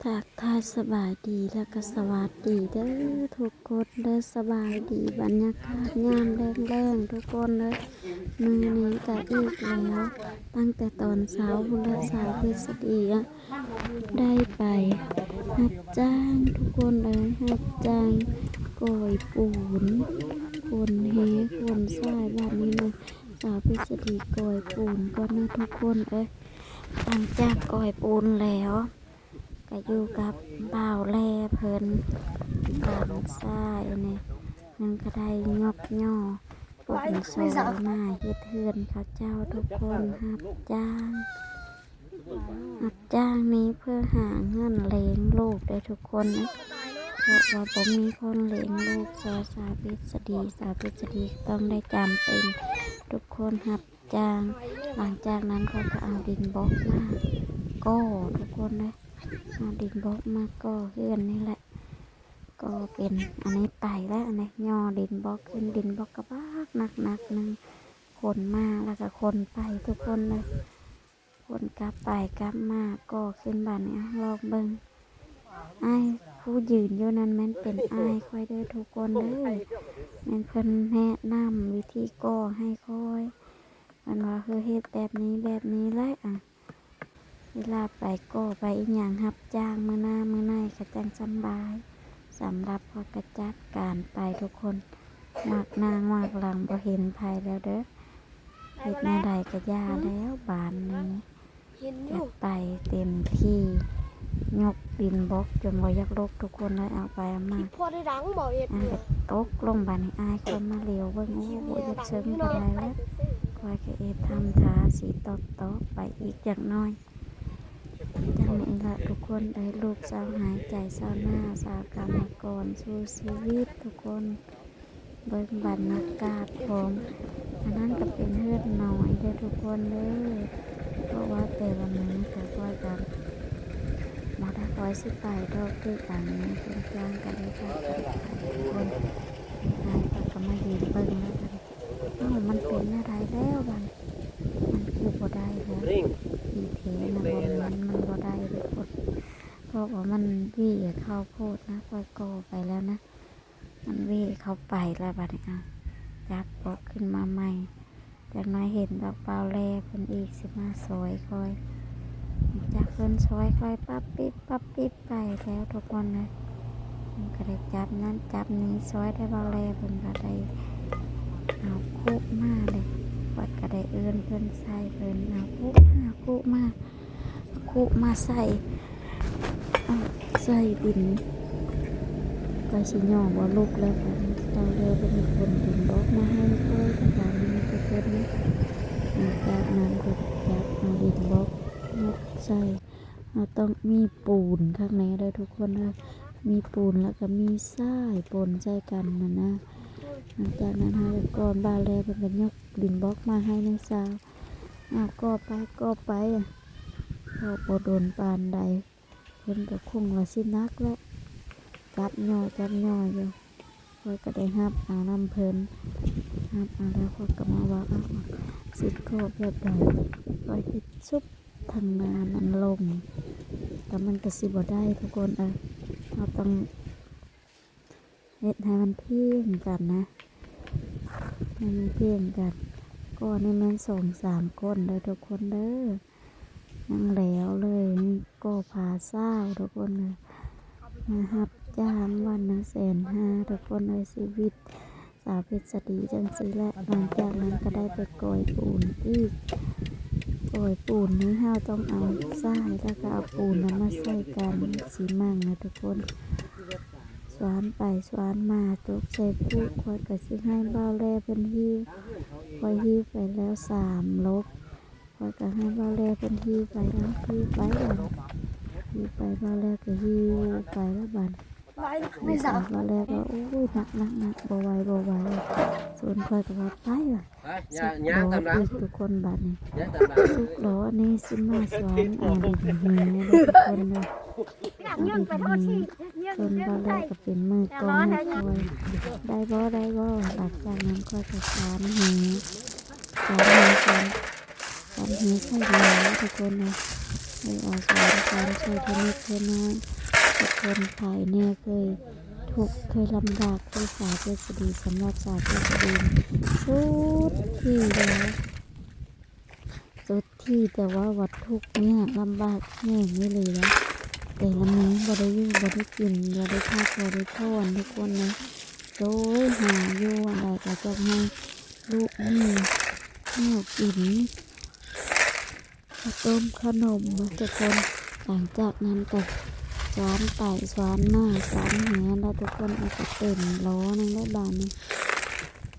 ທັກທາຍສະບາຍດີ ແລ້ວກໍສະຫວັດດີເດີທຸກຄົນເດີ. ສະບາຍດີ ບັນຍາກາດຍາມແລງໆ ທຸກຄົນເດີ. ມື້ນີ້ກໍອີກແລ້ວ ຕັ້ງແຕ່ຕອນເຊົ້າພຸ້ນລະ ສາວເພັດສະດີອະ ໄດ້ໄປຮັບຈ້າງທຸກຄົນເອີຍ, ຮັບຈ້າງກ່ອຍປູນ ຂົນແຮ່ຂົນຊາຍ. ບາດນີ້ນະ ສາວເພັດສະດີກ່ອຍປູນກ່ອນນະທຸກຄົນເອີຍ. ຫຼັງຈາກກ່ອຍປູນແລ້ວ ກໍຢູ່ກັບບ່າວແຫຼເພິ່ນ ຫຼານຊາຍນີ້ ມັນກໍໄດ້ຍົກຍໍ ປົນຊອຍມາເຮັດເຮືອນເຂົາເຈົ້າທຸກຄົນ. ຮັບຈ້າງ ຮັບຈ້າງນີ້ເພື່ອຫາເງິນລ້ຽງລູກເດີທຸກຄົນເອີຍ, ເພາະວ່າບໍ່ມີຄົນລ້ຽງລູກຊ່ອຍສາວເພັດສະດີ. ສາວເພັດສະດີຕ້ອງໄດ້ຈຳເປັນທຸກຄົນຮັບຈ້າງ. ຫຼັງຈາກນັ້ນຂ້ອຍກໍເອົາດິນບລັອກມາກໍ່ທຸກຄົນເອີຍ, ເອົາດິນບລັອກມາກໍ່ເຮືອນນີ້ແຫຼະ. ກໍເປັນອັນນີ້ໄປແລ້ວ ອັນນີ້ຍໍດິນບລັອກຂຶ້ນ, ດິນບລັອກກະບັກໜັກໆ ໜຶ່ງ ຂົນມາແລ້ວກໍຂົນໄປທຸກຄົນເອີຍ, ຂົນກັບໄປກັບມາກໍ່ຂຶ້ນ. ບາດນີ້ ເອົາ ລອງເບິ່ງ ອ້າຍຜູ້ຢືນຢູ່ນັ້ນແມ່ນເປັນອ້າຍຂ້ອຍເດີທຸກຄົນເດີ, ແມ່ນເພິ່ນແນະນຳວິທີກໍ່ໃຫ້ຂ້ອຍ. ເພິ່ນວ່າ ເອີ ເຮັດແບບນີ້ແບບນີ້ແຫຼະ ອະ ເວລາໄປກໍ່ໄປອີ່ຫຍັງຮັບຈ້າງມື້ໜ້າມື້ໃນກໍຈັ່ງສຳບາຍ. ສຳລັບຂ້ອຍກໍຈັດການໄປທຸກຄົນ, ໝາກໜ້າໝາກຫຼັງບໍ່ເຫັນໃຜແລ້ວເດີ. ເຮັດແນວໃດກໍຢ່າແລ້ວບາດນີ້. ເຮັດໄປເຕັມທີ່ ຍົກດິນບລັອກຈົນບໍ່ຢາກລຸກທຸກຄົນເອີຍ. ເອົາໄປເອົາມາ ພໍໄດ້ດັງບໍ່ເຮັດນີ້ ຕົກລົງ. ບາດນີ້ອ້າຍຂ້ອຍມາຫຼຽວເບິ່ງ ໂອ້ ບໍ່ຢາກເຊິ່ງປານໃດແລ້ວ. ຂ້ອຍກໍເຮັດທຳທ່າຊິຕອບໆໄປອີກຈັກໜ້ອຍ. ຈັ່ງນີ້ລະທຸກຄົນເອີຍ, ລູກຊາວໄຮ່ ໃຈຊາວນາ, ຊາວກຳມະກອນ ສູ້ຊີວິດທຸກຄົນ. ເບິ່ງບັນຍາກາດຂອງ ອັນນັ້ນກໍເປັນເຮືອນນ້ອຍເດີທຸກຄົນເດີ, ເພາະວ່າແຕ່ລະມື້ກໍຂ້ອຍກໍບໍ່ໄດ້ຄ່ອຍຊິໄປດອກ. ຄືກັນນີ້ ເປັນຈ້າງກໍໄດ້ພາກັນໄປທຸກຄົນ. ອ້າຍກໍມາຢືນເບິ່ງແລ້ວກັນ. ເອົ້າ ມັນເປັນແນວໃດແລ້ວບັດນີ້? ມັນຄືບໍ່ໄດ້ແລ້ວ? ທີ່ແທ້ນະ ບໍ່ແມ່ນ ມັນບໍ່ໄດ້ເດ້ ເພາະວ່າມັນຫວີ້ເຂົ້າໂພດນະ. ຂ້ອຍກໍ່ໄປແລ້ວນະ ມັນຫວີ້ເຂົ້າໄປແລ້ວບັດນີ້. ເອົາ ຈັບບລັອກຂຶ້ນມາໃໝ່. ຈັກໜ້ອຍເຫັນດອກ ບ່າວແຫຼເພິ່ນອີກຊິມາຊ່ອຍຂ້ອຍ. ຈັກເພິ່ນຊ່ອຍຂ້ອຍປັບປິບປັບປິບໄປແລ້ວທຸກຄົນເອີຍ. ມັນກໍໄດ້ຈັບນັ້ນຈັບນີ້ຊ່ອຍໄດ້ ບ່າວແຫຼເພິ່ນກໍໄດ້ເອົາຄຸມາເດ້. ຂ້ອຍກໍໄດ້ເອີ້ນເພິ່ນໃສ່ ເພິ່ນເອົາຄຸມາ ຄຸມາ ຄຸມາໃສ່ ເອົາໃສ່ດິນ. ຂ້ອຍຊິຍໍບໍ່ລຸກແລ້ວ ບາດນີ້ ເອົາແລ້ວ ເພິ່ນຂົນດິນບລັອກມາໃຫ້ຂ້ອຍ ບາດນີ້ ເພິ່ນ ຫຼັງຈາກນັ້ນກໍຈັບເອົາດິນບລັອກຍັດໃສ່. ເຮົາຕ້ອງມີປູນຂ້າງໃນເດີທຸກຄົນເດີ, ມີປູນແລ້ວກໍມີຊາຍປົນໃສ່ກັນຫັ້ນນະ. ຫຼັງຈາກນັ້ນເຮົາກໍກ່ອນ ບ່າວແຫຼເພິ່ນກໍຍົກດິນບລັອກມາໃຫ້ນ້ອງສາວ. ເອົາ ກໍ່ໄປ ກໍ່ໄປ ກໍບໍ່ດົນປານໃດ ເພິ່ນກໍຄົງວ່າຊິໜັກແຫຼະ ຈັບຍໍ ຈັບຍໍຢູ່. ຂ້ອຍກໍໄດ້ຮັບເອົານຳເພິ່ນ ຮັບເອົາແລ້ວຂ້ອຍກໍມາວ່າ ເອົາ ຊິກໍ່ແບບໃດ? ຂ້ອຍເຮັດຊຸບທາງໜ້ານັ້ນລົງ ແຕ່ມັນກໍຊິບໍ່ໄດ້ທຸກຄົນເອີຍ. ເຮົາຕ້ອງ ເຮັດໃຫ້ມັນພຽງກັນນະ ໃຫ້ມັນພຽງກັນ. ກໍນີ້ແມ່ນສອງສາມຄົນເດີທຸກຄົນເດີ ຍັງແລ້ວເລີຍ. ນີ້ກໍພາສາວທຸກຄົນເອີຍ ມາຮັບຈ້າງວັນລະແສນຫ້າທຸກຄົນເອີຍ. ຊີວິດສາວເພັດສະດີຈັ່ງຊີ້ແຫຼະ. ຫຼັງຈາກນັ້ນກໍໄດ້ໄປກ່ອຍປູນອີກ. ກ່ອຍປູນນີ້ເຮົາຕ້ອງເອົາຊາຍ ແລ້ວກໍເອົາປູນນຳມາໃສ່ກັນ ຊິໝັ່ງນະທຸກຄົນ. ສວນໄປສວນມາຕົກໃສ່ພູ. ຂ້ອຍກໍຊິໃຫ້ບ່າວແຫຼເພິ່ນຫິ້ວ ຂ້ອຍຫິ້ວໄປແລ້ວສາມລົກ ຂ້ອຍກໍໃຫ້ບ່າວແຫຼເພິ່ນຫິ້ວໄປ. ເອົາ ຫິ້ວໄປ ຫິ້ວໄປ ບ່າວແຫຼກໍຫິ້ວໄປແລ້ວບາດນີ້. ບ່າວແຫຼວ່າ ໂອ້ຍ ໜັກໆໆ ບໍ່ໄຫວ ບໍ່ໄຫວ. ສ່ວນຂ້ອຍກໍວ່າ ໄປວ່າ ໄປ ຍ່າງ ຍ່າງຕາມຫຼັງ ສຸກທຸກຄົນບາດນີ້ ຍ່າງຕາມຫຼັງ ສຸກລໍ້ນີ້ຊິມາສວນເອົາດິນຫີເດີທຸກຄົນເດີ. ເອົາດິນຫີ ເພິ່ນບໍ່ໄດ້ກໍເປັນມືກອງໃຫ້ຂ້ອຍ ໄດ້ບໍ່ ໄດ້ບໍ່? ຫຼັງຈາກນັ້ນຂ້ອຍກໍສວນຫີ ສວນຫີ ສວນ ສວນຫີໃສ່ຫຼໍ່ທຸກຄົນເລີຍ. ເລີຍເອົາສອນ ສອນຊ່ວຍເທກເທນ້ອຍ ທຸກຄົນ ໃຜແດ່ເຄີຍທຸກເຄີຍລຳບາກ ຄືສາວເກດສະດີ ສຳລັບສາວເກດສະດີສຸດທີ່ແລ້ວ ສຸດທີ່ ແຕ່ວ່າວັດທຸກຍາກລຳບາກແຮງອີ່ຫຼີແຫຼະ ແຕ່ລະມື້ບໍ່ໄດ້ຢູ່ບໍ່ໄດ້ກິນ ບໍ່ໄດ້ພັກບໍ່ໄດ້ຜ່ອນ ທຸກຄົນເອີຍ ໂດຍຫາຢູ່ອັນໃດກໍຈະໃຫ້ລູກມີແນວກິນ ເຂົ້າຕົ້ມເຂົ້າໜົມເນາະທຸກຄົນ. ຫຼັງຈາກນັ້ນກໍສວນໄປສວນມາ ສວນເຮືອນແລ້ວທຸກຄົນ ເອົາກໍເຕັມລໍ້ໜຶ່ງແລ້ວບາດນີ້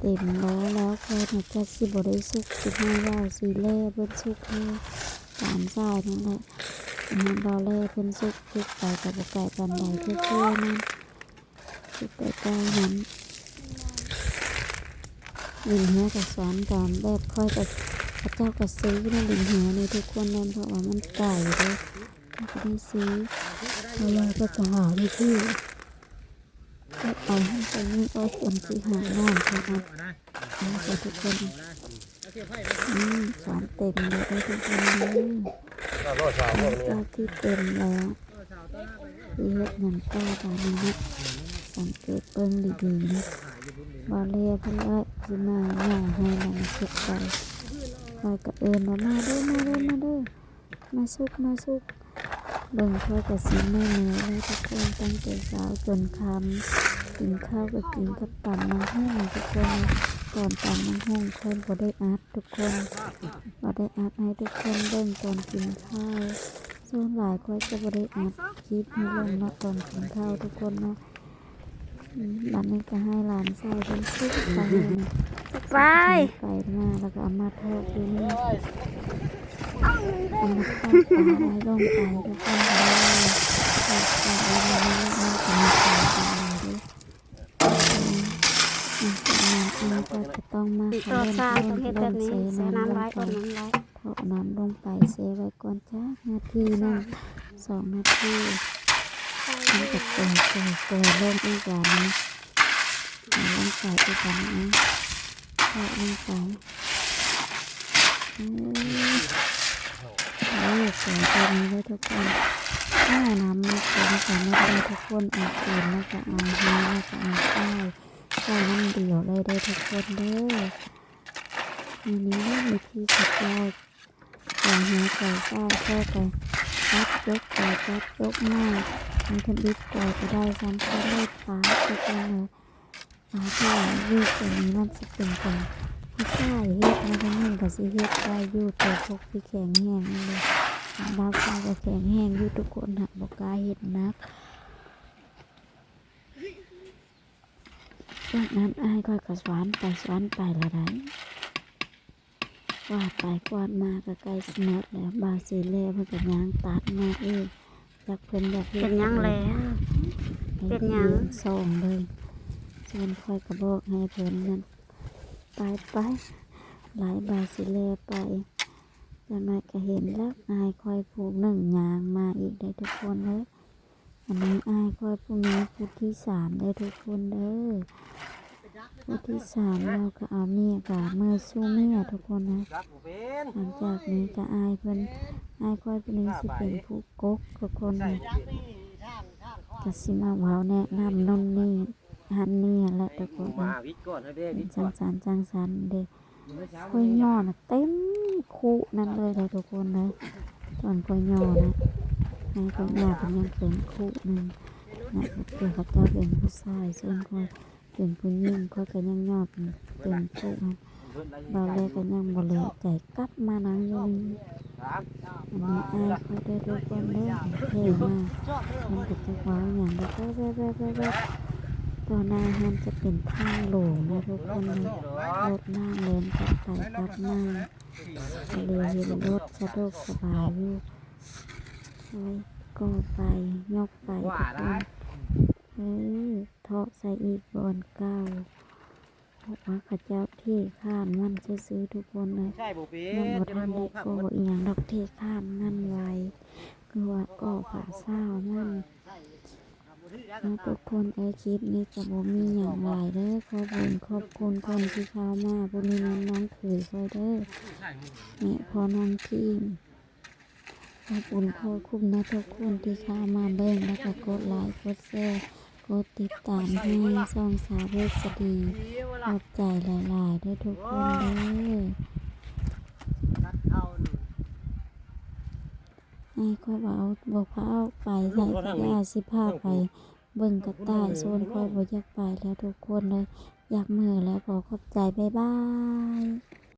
ເຕັມລໍ້ແລ້ວ ຂ້ອຍນະຈັກຊິບໍ່ໄດ້ສຸກ ຊິໃຫ້ບ່າວສີແລ່ເພິ່ນສຸກໃຫ້ຕາມສາຍນັ້ນແຫຼະ ໃຫ້ບ່າວແລ່ເພິ່ນສຸກ ສຸກໄປກໍບໍ່ໄກປານໃດ ຄືໆນັ້ນ ຄືໃກ້ໆນັ້ນ ລິງເຮືອກໍສວນຕາມແບບຂ້ອຍ ກໍເຂົາເຈົ້າກໍຊື້ນະ ລິງເຮືອນີ້ທຸກຄົນເນາະ ເພາະວ່າມັນໄກເດ້ ກໍໄດ້ຊື້ ເພາະວ່າກໍຈະຫາໄດ້ຊື້ ເອົາໃຫ້ໄປນີ້ ໂອ້ຍ ຄົນຊິຫານ້ອງເຂົາເນາະ ເອົາໃຫ້ທຸກຄົນ ອືມ ສວນເຕັມເລີຍເດີທຸກຄົນເດີ ຫຼັງຈາກທີ່ເຕັມແລ້ວ ຊິເຮັດຫຍັງຕໍ່ບາດນີ້ເນາະ ສັງເກດເບິ່ງດີໆນະ ບ່າວແລ່ເພິ່ນເອີ້ນຊິມາຫຍ້າໃຫ້ ແລ້ວມາເກັບໄປ ຂ້ອຍກໍເອີ້ນວ່າ ມາເດີ ມາເດີ ມາເດີ ມາສຸກ ມາສຸກ ເບິ່ງ ຂ້ອຍກໍຊິເມື່ອຍແລ້ວທຸກຄົນ ຕັ້ງແຕ່ເຊົ້າຈົນຄ່ຳ ກິນເຂົ້າກໍກິນກັບຕຳບັກຫຸ່ງທຸກຄົນ ຕອນຕຳບັກຫຸ່ງຂ້ອຍບໍ່ໄດ້ອັດທຸກຄົນ ບໍ່ໄດ້ອັດໃຫ້ທຸກຄົນເບິ່ງຕອນກິນເຂົ້າ ສ່ວນຫຼາຍຂ້ອຍຈະບໍ່ໄດ້ອັດຄລິບໃຫ້ເບິ່ງເນາະ ຕອນກິນເຂົ້າທຸກຄົນເນາະ. ອືມ ບາດນີ້ກໍໃຫ້ຫຼານຊາຍເພິ່ນສຸກໄປ ໄປ ໄປມາ ແລ້ວກໍເອົາມາທອດຢູ່ນີ້ ເອົາມາທອດປາໄວ້ລົງໄປທຸກຄົນເດີ ທອດປາໄວ້ລົງໄປ ມັນກໍມີປາປານຫຼາຍເດ້ ອືມ ອືມ ຈາກນັ້ນເຮົາກໍຕ້ອງມາຂະເລີ່ມຕົ້ນ ເລີ່ມເຊນ້ຳລົງໄປ ເທາະນ້ຳລົງໄປ ເຊໄວ້ກ່ອນຈັກນາທີໜຶ່ງ ສອງນາທີ ມັນກໍປ່ອຍ ປ່ອຍ ປ່ອຍລົງອີກບາດນີ້ ເອົາລົງໄປອີກບາດນີ້ ເອົາເທາະລົງໄປ ເອີ ເອີ ປ່ອຍແບບນີ້ເລີຍທຸກຄົນ ອ້າຍ ນ້ຳມັນເຕັມ ສາມາດເລີຍທຸກຄົນ ເອົາເກນ ແລ້ວກໍເອົາເຮືອ ແລ້ວກໍເອົາກ້າຍ ໃສ່ນ້ຳດຽວເລີຍເດີທຸກຄົນເດີ ນີ້ ນີ້ວິທີສຸດຍອດ ເອົາເຮືອໃສ່ກ້າຍ ແລ້ວກໍຈັບຈົກໄປ ຈັບຈົກມາ ໃຫ້ເພິ່ນອິດກ່ອຍກໍໄດ້ ສຳຄັນເລີຍປາ ທຸກຄົນເອີຍ ປາທີ່ວ່າຢູ່ຕົວນີ້ມັນຊິເປັນຂອງຜູ້ຊາຍເຮັດເນາະ ຜູ້ຍິງກໍຊິເຮັດໄດ້ຢູ່ ແຕ່ພວກທີ່ແຂງແຮງນີ້ ບ່າວຊາຍກໍແຂງແຮງຢູ່ທຸກຄົນ ຫາກບໍ່ກ້າເຮັດໜັກ. ຈາກນັ້ນອ້າຍຂ້ອຍກໍສວນໄປສວນໄປລະໄດ໋ ກວາດໄປກວາດມາກໍໃກ້ຊິໝົດແລ້ວ ບ່າວສີແລ່ເພິ່ນກໍຍ່າງຕັດມາອີກ ຈັກເພິ່ນຢາກເຮັດ ເປັນຫຍັງແລ້ວ ເຮັດ ເປັນຫຍັງ ຢືນສ່ອງເບິ່ງ ສ່ວນຂ້ອຍກໍບອກໃຫ້ເພິ່ນນັ້ນ ໄປໆ ໄລ່ບ່າວສີແລ່ໄປ ຈັກໜ້ອຍກໍເຫັນແລ້ວ ອ້າຍຂ້ອຍຜູ້ໜຶ່ງຍ່າງມາອີກເດີທຸກຄົນເດີ. ອັນນີ້ອ້າຍຂ້ອຍຜູ້ນີ້ຜູ້ທີສາມເດີທຸກຄົນເດີ ຜູ້ທີສາມ ລາວກໍເອົາເມຍກະເມືອສູ່ເມຍທຸກຄົນເດີ. ຫຼັງຈາກນີ້ກໍອ້າຍເພິ່ນ ອ້າຍຂ້ອຍຜູ້ນີ້ຊິເປັນຜູ້ກົກທຸກຄົນເດີ ກໍຊິມາເວົ້າແນະນຳໂນ່ນນີ້ຫັ້ນນີ້ຫັ້ນແຫຼະທຸກຄົນເດີ ເປັນຈັ່ງຊັ້ນຈັ່ງຊັ້ນເດ້. ຂ້ອຍຍໍ້ນະເຕັມຄຸນັ້ນເລີຍເດີທຸກຄົນເດີ ຕອນຂ້ອຍຍໍ້ນະ ໃຫ້ຂ້ອຍຍໍ້ເປັນຫຍັງເຕັມຄຸໜຶ່ງນະ ຄືເຂົາເຈົ້າເປັນຜູ້ຊາຍ ສ່ວນຂ້ອຍເປັນຜູ້ຍິງ ຂ້ອຍກໍຍັງຍໍ້ເປັນເຕັມຄຸນະ. ເວົ້າແລ້ວກໍຍັງບໍ່ແລໃຈ ກັບມານັ່ງຢູ່ນີ້ ອັນນີ້ອ້າຍຂ້ອຍເດີທຸກຄົນເດີ ເທ່ມາກ ມັນກໍຈັກເວົ້າຫຍັງ ແບບໆ ຕໍ່ໜ້າຫັ້ນຈະເປັນທາງຫຼວງນະທຸກຄົນເດີ ລົດນ້ຳແລ່ນກັບໄປກັບມາ ກໍເລີຍເຫັນລົດສະດວກສະບາຍຢູ່ ເອີ ກໍໄປຍົກໄປທຸກຄົນ ເອີ ເທາະໃສ່ອີກບ່ອນເກົ່າ ເພາະວ່າເຂົາເຈົ້າເທຄານມັນຊື່ໆ ທຸກຄົນເອີຍ ຍັງບໍ່ທັນໄດ້ກໍ່ອີ່ຫຍັງດອກ ເທຄານມັນໄວ ຄືວ່າກໍ່ຝາຊາວມັນເນາະທຸກຄົນເອີຍ. ຄລິບນີ້ກໍບໍ່ມີຫຍັງຫຼາຍເດີ ຂອບຄຸນຂອບຄຸນຄົນທີ່ເຂົ້າມາ ຜູ້ນີ້ແມ່ນນ້ອງເຂີຍຂ້ອຍເດີ ແມ່ພໍ່ນ້ອງທີມ. ເພ ຂອບຄຸນຂອບຄຸນນະທຸກຄົນທີ່ເຂົ້າມາເບິ່ງ ແລ້ວກໍກົດໄລ ກົດແຊ ກົດຕິດຕາມໃຫ້ຊ່ອງສາວເວດສະດີ. ຂອບໃຈຫຼາຍໆເດີທຸກຄົນເດີ. ໃຫ້ຂ້ອຍເວົ້າບໍ່ພາໄປໃສ່ກະຢາ ຊິພາໄປເບິ່ງກະຕ່າຍ. ໂຊນຂ້ອຍບໍ່ຢາກໄປແລ້ວທຸກຄົນເດີ ຢາກເມືອແລ້ວ. ຂໍຂອບໃຈ ບາຍບາຍ.